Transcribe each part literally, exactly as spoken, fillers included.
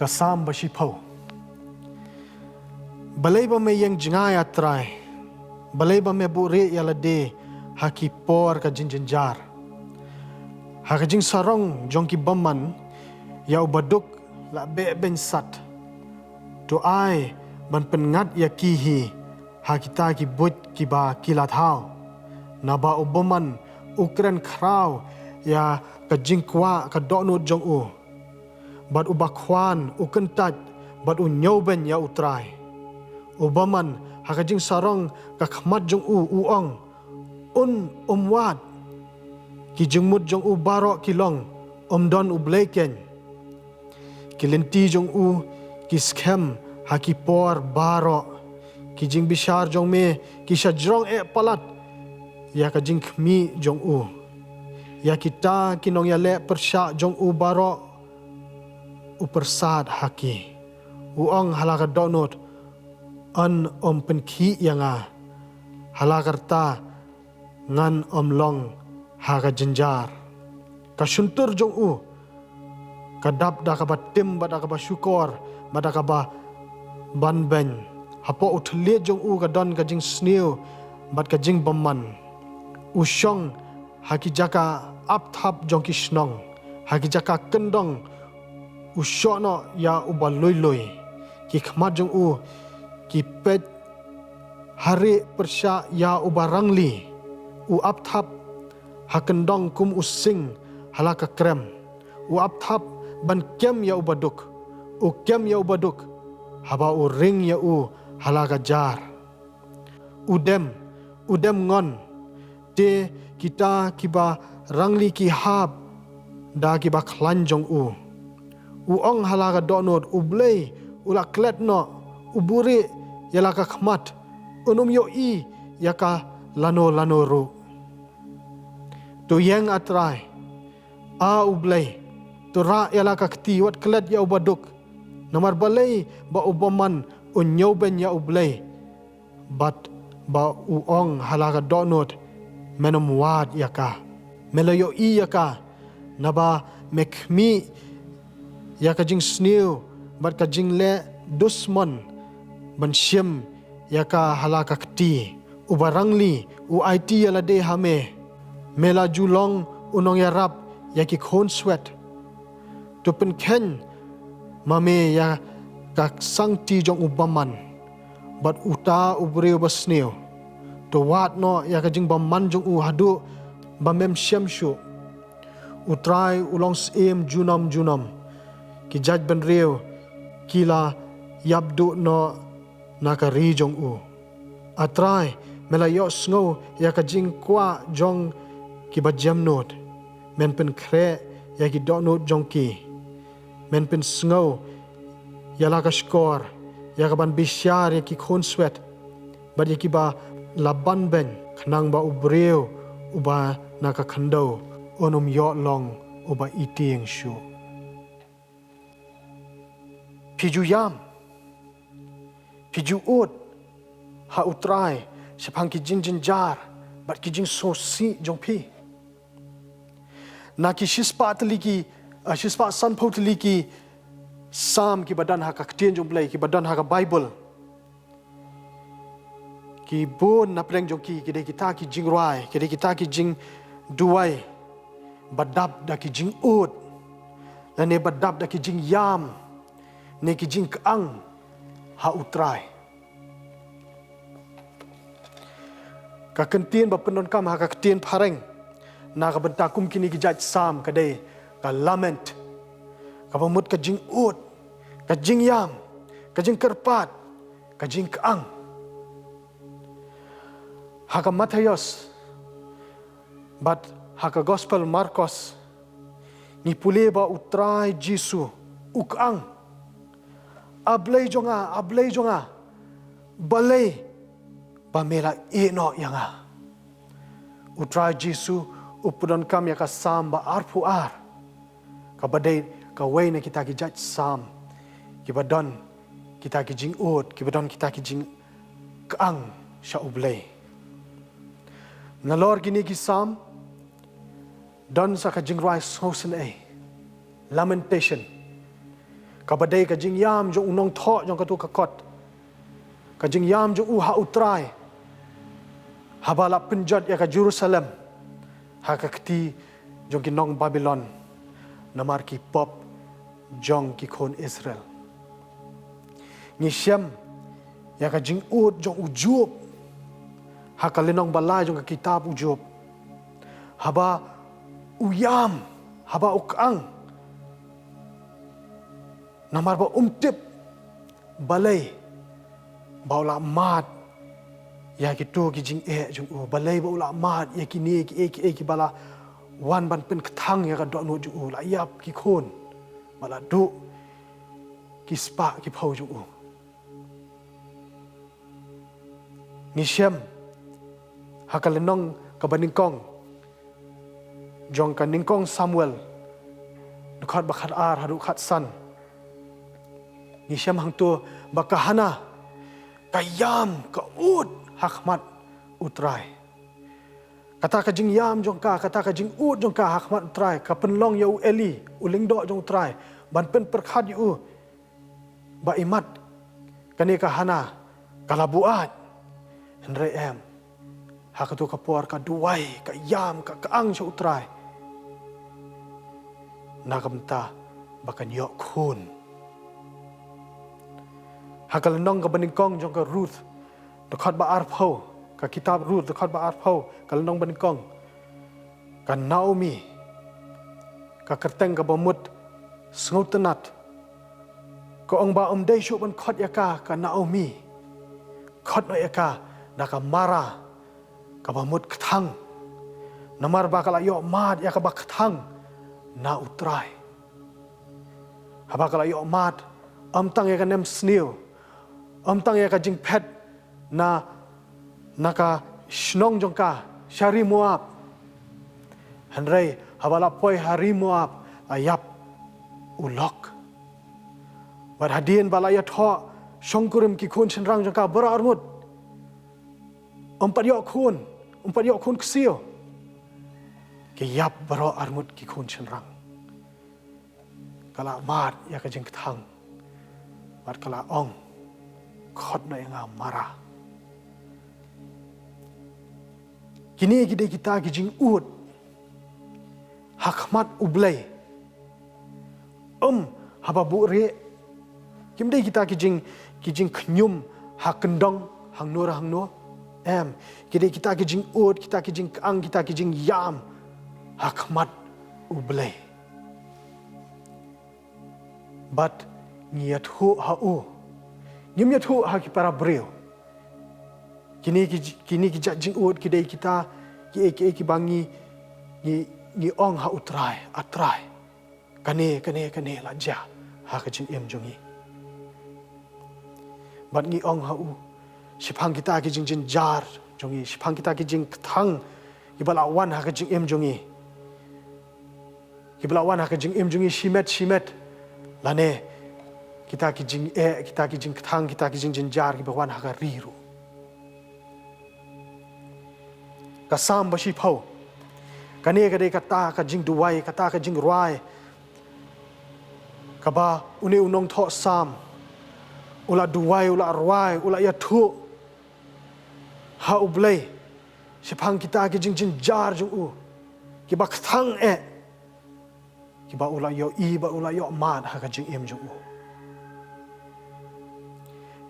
Ka Salm ba shiphew. Balei ba me ïeng jngai, A Trai? Balei ba me buhrieh ïa lade ha ki por ka jingjynjar? Ha ka jingsarong jong ki bymman, ïa u baduk la beh beiñ sat. To ai ban pynngat ïa ki hi ha kita ki buit kiba ki la thaw. Naba u bymman u kren khraw ïa ka jingkwah ka dohnud jong u, bad u bakhwan u kyntait bad u ñiewbeiñ ïa U Trai. U bymman ha ka jingsarong ka khmat jong u u ong, un ym wad. Ki jingmut jong u baroh ki long, ym don U Blei keiñ. Ki lynti jong u ki skhem ha ki por baroh. Ki jingbishar jong me ki shajrong eh palat ïa ka jingkhmih jong u. Ïa kita ki nongïaleh pyrshah jong u baroh u pyrsad ha ki. U ong ha la ka dohnud, yn ym pynkhih ïa nga. Ha la ka rta ngan ym long ha ka jynjar. Ka shyntur jong u ka dap da kaba tim bad da kaba shukor bad da kaba banbeiñ. Hapoh u thylliej jong u ka don ka jingsniew bad ka jingbymman. U shong ha ki jaka ap thap jong ki shnong, ha ki jaka kyndong u shoh noh ïa uba lui lui. Ki khmat jong u ki peit harieh pyrshah ïa uba rangli. U ap thap ha kyndong kum u sing ha la ka krem. U ap thap ban kem ïa u baduk. U kem ïa u baduk haba u ring ïa u ha la ka jar. U dem, u dem ngon. Te kita kiba rangli ki hap da kiba khlaiñ jong u. U ong ha la ka dohnud, U Blei u la klet noh, u buhrieh ïa la ka khmat, un ym ïohi ïa ka lano lano ruh. To ïeng, A Trai, A U Blei, to rah ïa la ka kti, wat klet ïa u baduk. Namar balei ba u bymman u ñiewbeiñ ïa U Blei, bad ba u ong ha la ka dohnud, men ym wad ïa ka. Me la ïohi ïa ka, naba me khmih ïa ka jingsniew bad ka jingleh dusmon ban shim ïa ka ha la ka kti. Uba rangli u aiti ïa lade ha me. Me la ju long u nongïarap ïa ki khun swet. To pynkheiñ ma me ïa ka sangti jong u bymman bad uta u briew basniew. To wad noh ïa ka jingbymman jong u haduh ba mem shem shuh. U Trai u long syiem junom junom. Ki jaitbynriew ki la ïap duh noh na ka ri jong u. A Trai, me la ïohsngew ïa ka jingkwah jong kiba jemnud. Men pynkhreh ïa ki dohnud jong ki. Men pynsngew ïa la ka shkor, ïa ka ban bishar ïa ki khun swet bad ïa kiba la banbeiñ, khnang ba u briew uba na ka khyndew un ym ïoh long uba itieng shuh. Phi ju ïam, phi ju ud ha U Trai shaphang ki jingjynjar bad ki jingsngewsih jong phi. Na ki shispah tylli ki, ah, shispah sanphew tylli ki Salm kiba don ha ka ktien jong U Blei, kiba don ha ka Baibl. Ki bun na pdeng jong ki, ki dei kita ki jingrwai, ki dei kita ki jingduwai ba dap da ki jingud, lane ba dap da ki jingïam, ne ki jingkyang ha U Trai. Ka kyntien ba pyndonkam ha ka ktien phareng na ka bynta kum kine ki jait Salm ka dei ka lament, kaba mut ka jingud, ka jingïam, ka jingkyrpad, ka jingkyang. Ha ka Mathaios bad ha ka Gospel Markos, ngi pule ba U Trai Jisu u kyang, "A Blei jong nga, A Blei jong nga, balei ba me la ïehnoh ïa nga?" U Trai Jisu u pyndonkam ïa ka Salm ba arphew ar, kaba dei kawei na kita ki jait Salm kiba don kita ki jingud, kiba don kita ki jingkyang sha U Blei. Nalor kine ki Salm don sa ka jingrwai sngewsynei, lamentation, Kaba dei ka jingïam jong u nongthoh jong katu ka kot. Ka jingïam jong u ha u Trai. Haba la pynjot ïa ka Jerusalem ha ka kti jong ki nong Babilon, namar ki pop jong ki khun Israel. Ngi shem ïa ka jingud jong u Job ha ka lynnong ba lai jong ka kitab u Job. Haba u ïam, haba u kang, namar ba um tip balei ba u la mad ïa kitu ki jingeh jong u, balei ba u la mad ïa kine kiei kiei kiba la wan ban pynkthang ïa ka dohnud jong u, la ïap ki khun, ba la duh ki spah ki phew jong u. Ngi shem ha ka lynnong kaba nyngkong jong ka nyngkong Samuel, dkhot ba khat ar haduh khat san. Ngi shem hangtu ba ka Hana ka ïam, ka ud ha khmat u Trai. Kata ka jingïam jong ka, kata ka jingud jong ka ha khmat u Trai, ka pynlong ïa u Eli, u lyngdoh jong u Trai, ban pynpyrkhat ïa u ba imat kane ka Hana ka la buaid. Hynrei em, ha katu ka por ka duwai, ka ïam, ka kang sha u Trai na ka bynta ba kan ïoh khun. Ha ka lynnong kaba nyngkong jong ka Ruth, dkhot ba arphew, ka kitab Ruth, dkhot ba arphew, ka lynnong ba nyngkong. Ka Naomi, ka kyrteng kaba mut sngewtynnat, ka ong ba ym dei shuh ban khot ïa ka ka Naomi, khot noh ïa ka da ka Mara, kaba mut kthang. Namar ba ka la ïoh mad ïa kaba kthang na u Trai. Haba ka la ïoh mad, ym tang ïa ka nemsniew, ym tang ïa ka jingphet na, na ka shnong jong ka sha ri Moab. Hynrei haba la poi ha ri Moab, la ïap u lok. Bad hadien ba la ïathoh shongkurim ki khun shynrang jong ka baroh arngut, ym pat ïoh khun, ym pat ïoh khun ksiew. Ki ïap baroh arngut ki khun shynrang. Ka la mad ïa ka jingkthang bad ka la ong, khot noh ïa nga Mara. Kine ki dei kita ki jingud ha khmat U Blei. Ym haba buhrieh. Kim dei kita ki jing, ki jingkhñium ha kyndong hangno re hangno. Em, ki dei kita ki jingud, kita ki jingkang, kita ki jingïam ha khmat U Blei. Bad ngi ïathuh ha u. Ngim ïathuh ha ki para briew. Kine ki, kine ki jait jingud ki dei kita kiei kiei kiba ngi, ngi, ngi ong ha U Trai, A Trai, kane, kane, kane la jia ha ka jingim jong ngi. Bad ngi ong ha u, shaphang kita ki jingjynjar jong ngi, shaphang kita ki jingkthang kiba la wan ha ka jingim jong ngi, kiba la wan ha ka jingim jong ngi shimet shimet, lane kita ki jingeh, kita ki jingkthang, kita ki jingjynjar kiba wan ha ka ri ruh. Ka Salm ba shiphew, kane ka dei kata ka jingduwai, kata ka jingrwai kaba une u nongthoh Salm u la duwai, u la rwai, u la ïathuh ha U Blei shaphang kita ki jingjynjar jong u, kiba kthang eh, kiba u la ïohi, ba u la ïoh mad ha ka jingim jong u.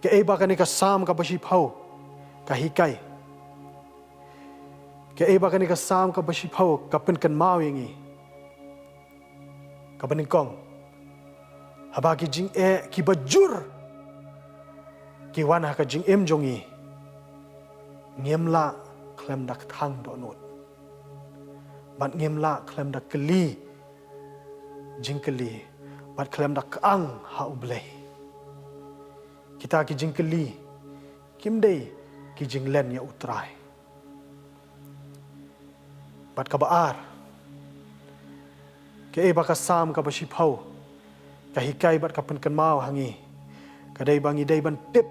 Kaei ba kane ka Salm kaba shiphew ka hikai? Kaei ba kane ka Salm kaba shiphew ka pynkynmaw ïa ngi? Kaba nyngkong, haba ki jingeh kiba jur ki wan ha ka jingim jong ngi, ngim lah khlem da kthang dohnud. Bad ngim lah khlem da kylli jingkylli, bad khlem da kang ha U Blei. Kita ki jingkylli kim dei ki jinglen ïa U Trai. Bad kaba ar, kaei ba ka Salm kaba shiphew ka hikai bad ka pynkynmaw ha ngi, ka dei ba ngi dei ban tip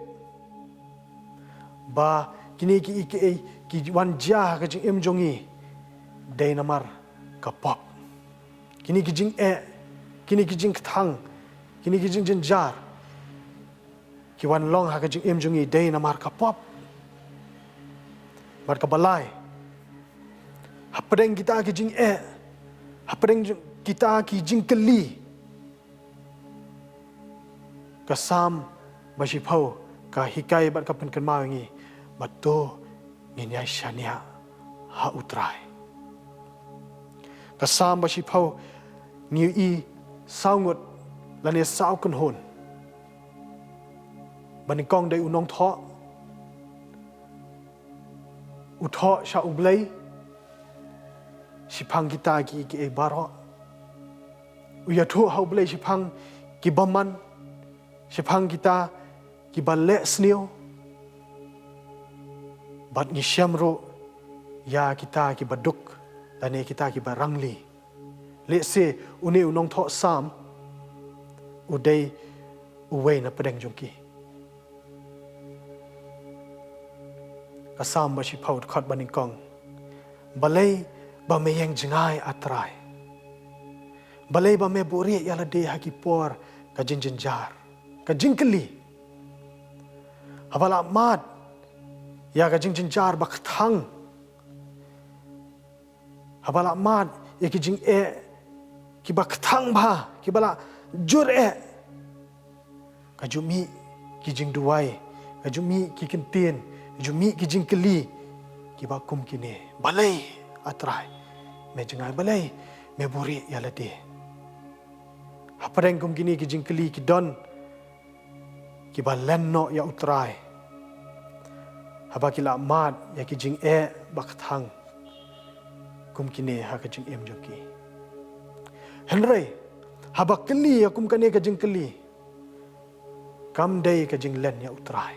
ba kine kiei kiei ki wan jia ha ka jingim jong ngi dei namar ka pop. Kine ki jingeh, kine ki jingkthang, Kine ki jingjynjar ki wan long ha ka jingim jong ngi dei namar ka pop. Bad kaba lai, hapdeng kita ki jingeh, hapdeng jong kita ki jingkylli, ka Salm ba shiphew ka hikai bad ka pynkynmaw ïa ngi ba to ngin ïai shaniah ha U Trai. Ka Salm ba shiphew ngi ïohi saw ngut lane saw kynhun. Ba nyngkong dei u nongthoh, u thoh sha U Blei shaphang kita ki, ki ei baroh. U ïathuh ha U Blei shaphang ki bymman, shaphang kita kiba leh sniew. Bad ngi shem ruh ïa kita kiba duk lane kita kiba rangli. Lehse une u nongthoh Salm u dei uwei na pdeng jong ki. Ka Salm ba shiphew dkhot ba nyngkong. Balei ba me ïeng jngai, A Trai? Balei ba me buhrieh ïa lade ha ki por ka jingjynjar, ka jingkylli? Haba la mad ïa ka jingjynjar ba kthang, haba la mad ïa ki jingeh kiba kthang bha, kiba la jur eh, ka ju mih ki jingduwai, ka ju mih ki ktien, ka ju mih ki jingkylli kiba kum kine. Balei, A Trai, me jngai? Balei me buhrieh ïa lade? Hapdeng kum kine ki jingkylli ki don kiba len noh ïa U Trai haba ki la mad ïa ki jingeh ba kthang kum kine ha ka jingim jong ki. Hynrei haba kylli ïa kum kane ka jingkylli, kam dei ka jinglen ïa U Trai.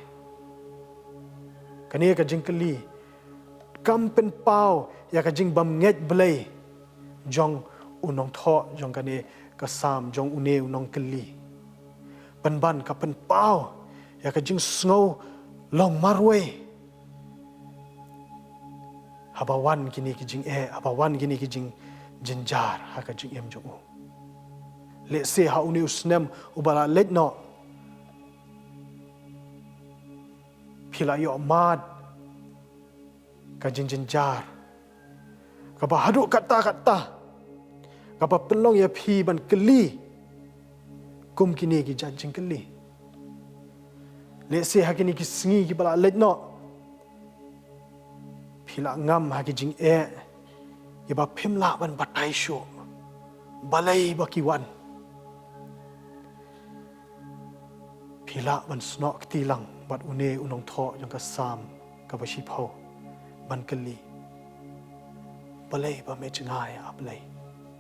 Kane ka jingkylli kam pynpaw ïa ka jingbymngeit Blei jong u nongthoh jong kane ka Salm, jong une u nongkylli. Pynban ka pynpaw ïa ka jingsngew long marwei haba wan kine ki jingeh, haba wan kine ki jingjynjar ha ka jingim jong u. Lehse ha une u snem uba la leit noh, phi la ïoh mad ka jingjynjar kaba haduh katta katta, kaba pynlong ïa phi ban kylli kum kine ki jait jingkylli. Lehse ha kine ki sngi kiba la leit noh, phi la ngam ha ki jingeh kiba phim lah ban batai shuh balei ba ki wan. Phi lah ban snoh kti lang bad une u nongthoh jong ka Salm kaba shiphew ban kylli, balei ba me jngai, A Blei?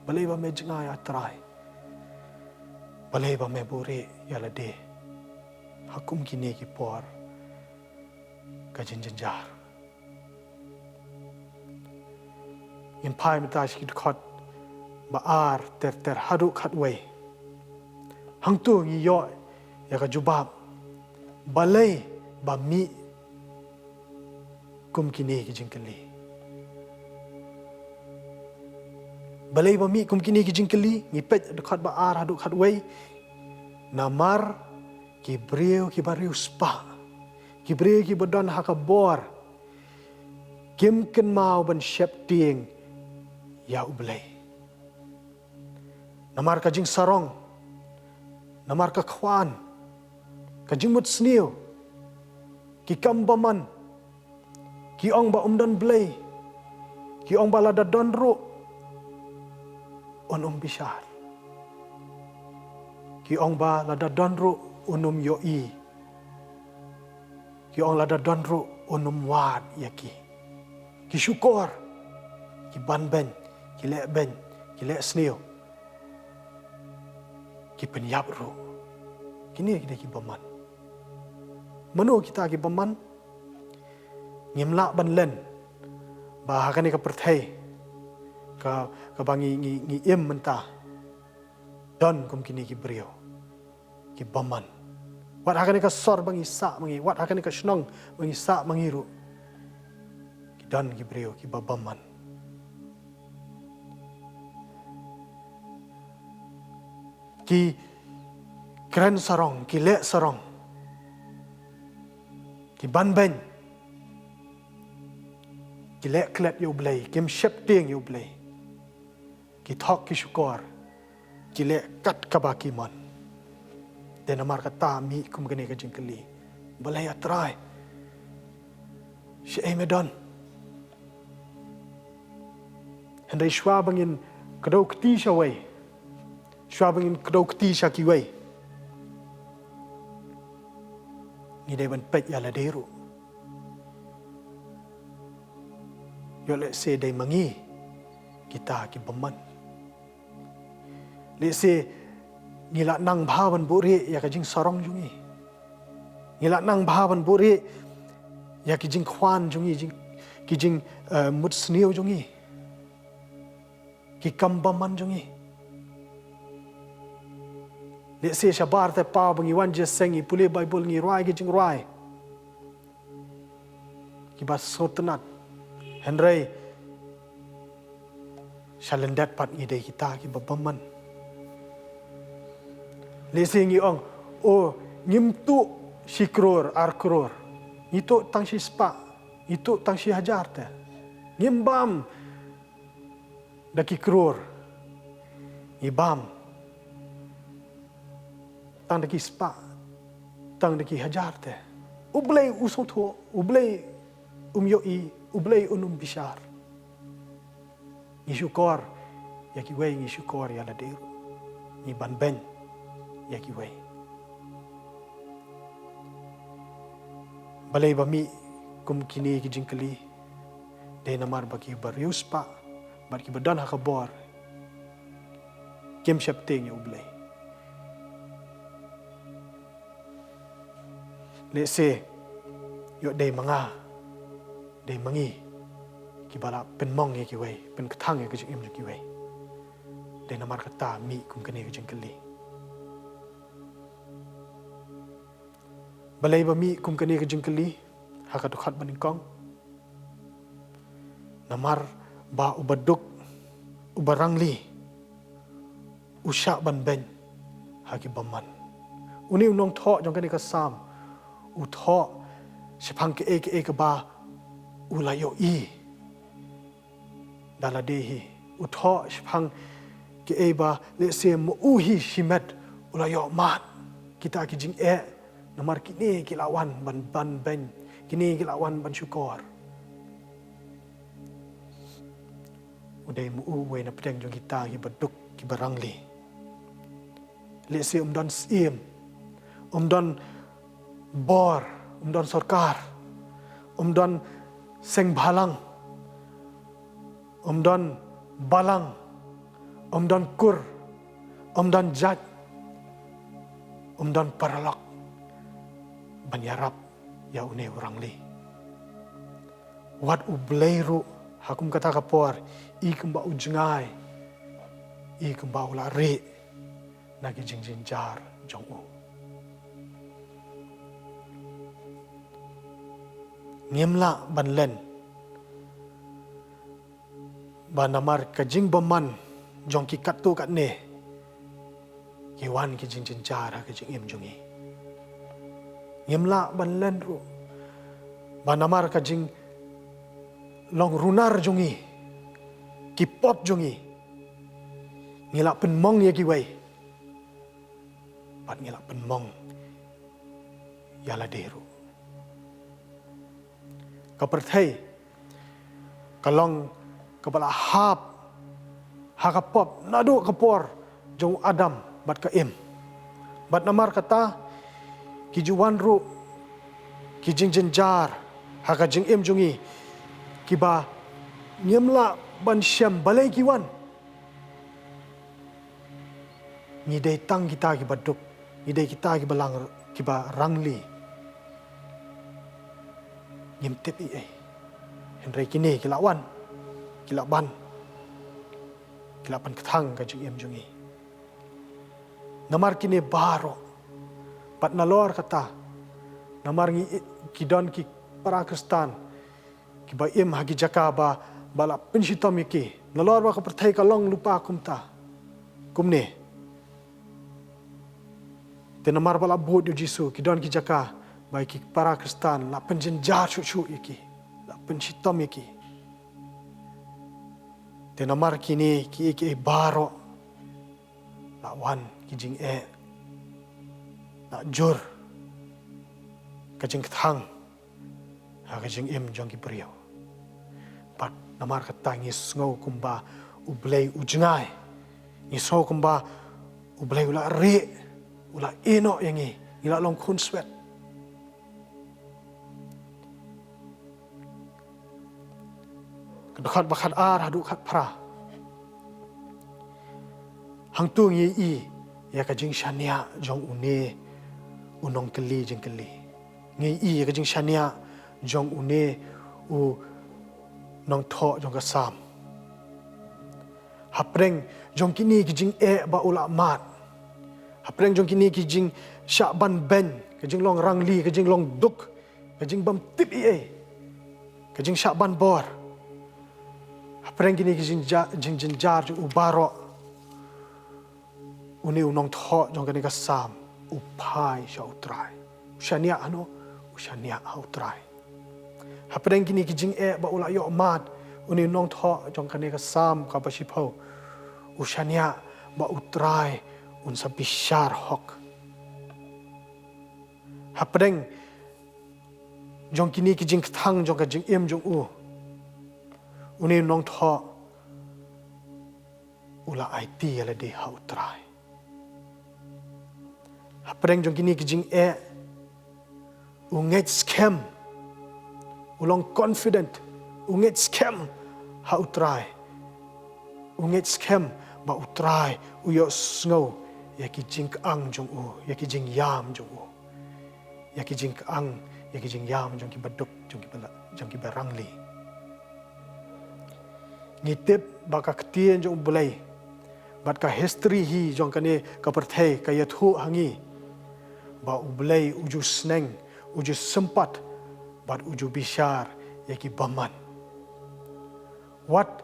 Balei ba me jngai, A Trai? Balei ba me buhrieh ïa lade ha kum kine ki por ka jingjynjar? Ngin phai mynta sha ki dkhot ba ar ter ter haduh khatwei. Hangto ngi ïoh ïa ka jubab balei ba mih kum kine ki jingkylli. Balei ba mih kum kine ki jingkylli? Ngi peit dkhot ba ar haduh khatwei. Namar ki briew kiba riewspah, ki briew kiba don ha ka bor, kim kynmaw ban sheptieng ïa U Blei. Namar ka jingsarong, namar ka khwan, ka jingmut sniew, ki kam bymman, ki ong ba um don Blei, ki ong ba lada don ruh un ym bishar, ki ong ba lada don ruh un ym ïohi, ki ong lada don ruh un ym wad ïa ki. Ki shukor, ki banbeiñ, ki lehbeiñ, ki leh sniew, ki pynïap ruh. Kine ki dei ki bymman. Mano kita ki bymman? Ngim lah ban len ba ha kane ka pyrthei ka, kaba ngi, ngi, ngi im mynta, don kum kine ki briew ki bymman. Wat ha kane ka sor ba ngi sah ma ngi, wat ha kane ka shnong ba ngi sah ma ngi ruh, ki don ki briew kiba bymman. Ki kren sarong, ki leh sarong, ki banbeiñ, ki leh klet ïa U Blei, kim sheptieng ïa U Blei, ki thok ki shukor, ki leh kat kaba ki mon. Te namar kata mih kum kane ka jingkylli, balei A Trai, shaei me don? Hynrei shuwa ba ngin kdew kti shawei, shuwa ba ngin kdew kti sha kiwei, ngi dei ban peit ïa lade ruh. Ïoh lehse dei ma ngi kita ki bymman. Lehse ngi la nang bha ban buhrieh ïa ka jingsarong jong ngi. Ngi la nang bha ban buhrieh ïa ki jingkhwan jong ngi, jing, ki jing, eh, mut sniew jong ngi, ki kam bymman jong ngi. Lehse shabar te paw ba ngi wan jingïaseng, ngi pule Baibl, ngi rwai ki jingrwai kiba sngewtynnat, hynrei sha lyndet pat ngi dei kita kiba bymman. Lehse ngi ong, o, ngim tuh shi klur, ar klur, ngi tuh tang shi spah, ngi tuh tang shi hajar te. Ngim bam da ki klur, ngi bam tang da ki spah, tang da ki hajar te. U Blei u sngewthuh, U Blei um ïohi, U Blei un ym bishar. Ngi shukor ïa kiwei, ngi shukor ïa lade ruh, ngi banbeiñ ïa kiwei. Balei ba mih kum kine ki jingkylli? Dei namar ba kiba riewspah bad kiba don ha ka bor kim sheptieng ïa U Blei. Lehse ïoh dei ma nga, dei ma ngi kiba la pynmong ïa kiwei, pynkthang ïa ka jingim jong kiwei. Dei namar kata mih kum kane ka jingkylli. Balei ba mih kum kane ka jingkylli ha ka dkhot banyngkong? Namar ba uba duk, uba rangli, u shah ban beiñ ha ki bymman. Une u nongthoh jong kane ka Salm u thoh shaphang kaei kaei kaba u la ïohi da lade hi. U thoh shaphang kaei ba lehse ma u hi shimet u la ïoh mad. Kita ki jingeh, namar kine ki la wan ban, ban beiñ, kine ki la wan ban shukor. U dei ma u uwei na pdeng jong kita kiba duk, kiba rangli. Lehse um don syiem, um don bor, um don sorkar, um don seng bhalang, um don balang, um don kur, um don jait, um don paralok ban ïarap ïa une u rangli. Wat U Blei ruh ha kum kata ka por, i kumba u jngai, i kumba u la rieh na ki jingjynjar jong u. Ngim lah ban len ba namar ka jingbymman jong ki katto katne ki wan ki jingjynjar ha ka jingim jong ngi. Ngim lah ban len ruh ba namar ka jinglong runar jong ngi, ki pop jong ngi, ngi la pynmong ïa kiwei bad ngi la pynmong ïa lade ruh. Ka pyrthei ka long kaba la hap ha ka pop naduh ka por jong u Adam bad ka Im. Bad namar kata ki ju wan ruh ki jingjynjar ha ka jingim jong ngi kiba ngim lah ban shem balei ki wan. Ngi dei tang kita kiba duk, ngi dei kita kiba lang, kiba rangli. Ngim tip ei ei. Hynrei kine ki la wan, ki la ban, ki la pynkthang ka jingim jong ngi. Namar kine baroh, bad nalor kata, namar ngi, ki don ki para Khristan kiba im ha ki jaka ba, ba la pynshitom ïa ki. Nalor ba ka pyrthei ka long lypa kumta, kumne, Te namar ba la bud ïa u Jisu, ki don ki jaka ba ki para Khristan la pynjynjar shuh shuh ïa ki, la pynshitom ïa ki. Te namar kine kiei kiei baroh, la wan ki jingeh, la jur ka jingkthang ha ka jingim jong ki briew. Bad namar kata ngi sngew kumba U Blei u jngai. Ngi sngew kumba U Blei u la rieh, u la ïehnoh ïa ngi, ngi la long khun swet. Ka dkhot ba khatar haduh khatphra. Hangto ngi ïohi ïa ka jingshaniah jong une u nongkylli jingkylli. Ngi ïohi ïa ka jingshaniah jong une u nongthoh jong ka Salm. Hapdeng jong kine ki jingeh ba u la mad. Hapdeng jong kine ki jingshah ban beiñ, ka jinglong rangli, ka jinglong duk, ka jingbym tip ei ei, ka jingshah ban bor. Hapdeng kine ki jingja-, jingjynjar jong u baroh, une u nongthoh jong kane ka Salm u phai sha U Trai. U shaniah hano, u shaniah ha U Trai. Hapdeng kine ki jingeh ba u la ïoh mad, une u nongthoh jong kane ka Salm kaba shiphew u shaniah ba U Trai un sa bishar hok. Hapdeng jong kine ki jingkthang jong ka jingim jong u, une u nongthoh u la aiti ïa lade ha U Trai. Hapdeng jong kine ki jingeh, u ngeit skhem, u long confident, u ngeit skhem ha U Trai. U ngeit skhem ba U Trai u ïohsngew ïa ki jingkang jong u, ïa ki jingïam jong u, ïa ki jingkang, ïa ki jingïam jong ki baduk, jong ki bala-, jong ki barangli. Ngi tip ba ka ktien jong U Blei bad ka history hi jong kane ka pyrthei ka ïathuh ha ngi ba U Blei u ju sneng, u ju sympat bad u ju bishar ïa ki bymman. Wat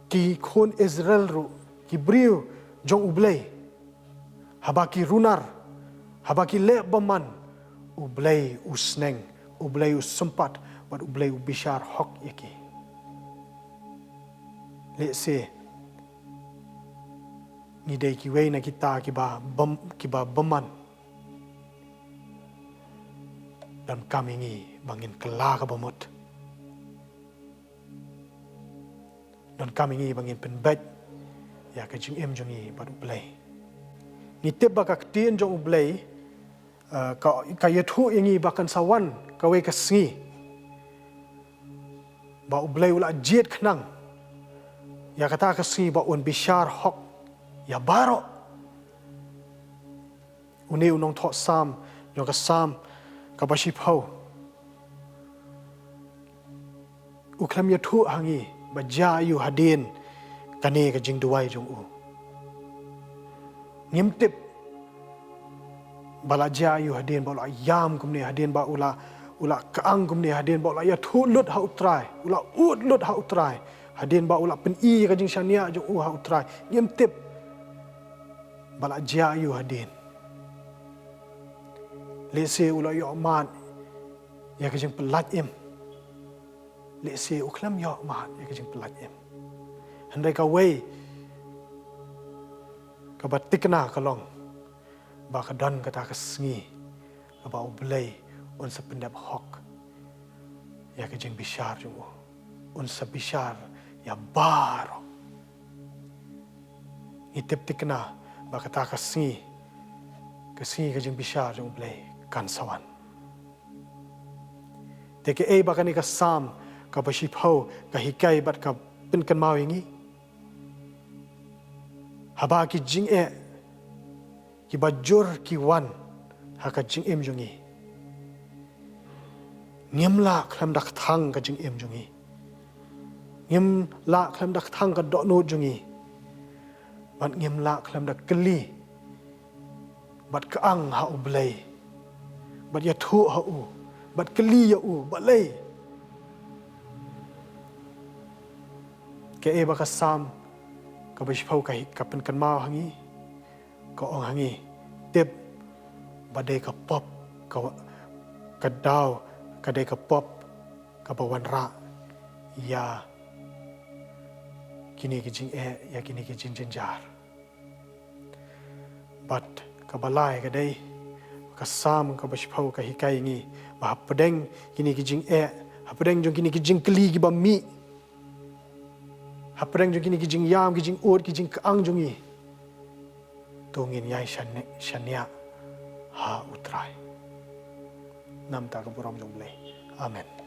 ki khun Israel ruh, ki briew jong U Blei, haba ki runar, haba ki leh bymman, U Blei u sneng, U Blei u sympat bad U Blei u bishar hok ïa ki. Lehse ngi dei kiwei na kita kiba bym-, kiba bymman. Donkam ïa ngi ba ngin kylla ka bamut. Donkam ïa ngi ba ngin pynbeit ïa ka jingim jong ngi bad U Blei. Ngi tip ba ka ktien jong U Blei, eh, ka, ka ïathuh ïa ngi ba kan sa wan kawei ka sngi ba U Blei u la jied khnang ïa kata ka sngi ba un bishar hok ïa baroh. Une u nongthoh Salm jong ka Salm kaba shiphew u khlem ïathuh ha ngi ba jia aiu hadien kane ka jingduwai jong u. Ngim tip ba la jia aiu hadien ba u la ïam kumne, hadien ba u la, u la kang kumne, hadien ba u la ïathuh lut ha U Trai, u la ud lut ha U Trai, hadien ba u la pyni ka jingshaniah jong u ha U Trai. Ngim tip ba la jia aiu hadien. Lehse u la ïoh mad ïa ka jingpyllait im. Lehse u khlem ïoh mad ïa ka jingpyllait im. Hynrei kawei kaba thikna ka long ba ka don kata ka sngi kaba U Blei un sa pyndep hok ïa ka jingbishar jong u. Un sa bishar ïa baroh. Ngi tip thikna ba kata ka sngi, ka sngi ka jingbishar jong U Blei kan sa wan. Te kaei ba kane ka Salm kaba shiphew ka hikai bad ka pynkynmaw ïa ngi? Haba ki jingeh kiba jur ki wan ha ka jingim jong ngi, ngim lah khlem da kthang ka jingim jong ngi. Ngim lah khlem da kthang ka dohnud jong ngi. Bad ngim lah khlem da kylli bad kang ha U Blei, bad ïathuh ha u, bad kylli ïa u balei. Kaei ba ka Salm kaba shiphew ka hi-, ka pynkynmaw ha ngi, ka ong ha ngi tip ba dei ka pop ka, ka daw, ka dei ka pop kaba wanrah ïa kine ki jingeh, ïa kine ki jingjynjar. Bad kaba lai ka dei, ka Salm kaba shiphew ka hikai ngi ba hapdeng kine ki jingeh, hapdeng jong kine ki jingkylli kiba mih, hapdeng jong kine ki jingïam, ki jingud, ki jingkyang jong ngi, to ngin ïai shane-, shaniah ha U Trai. Namar ka burom jong U Blei. Amen.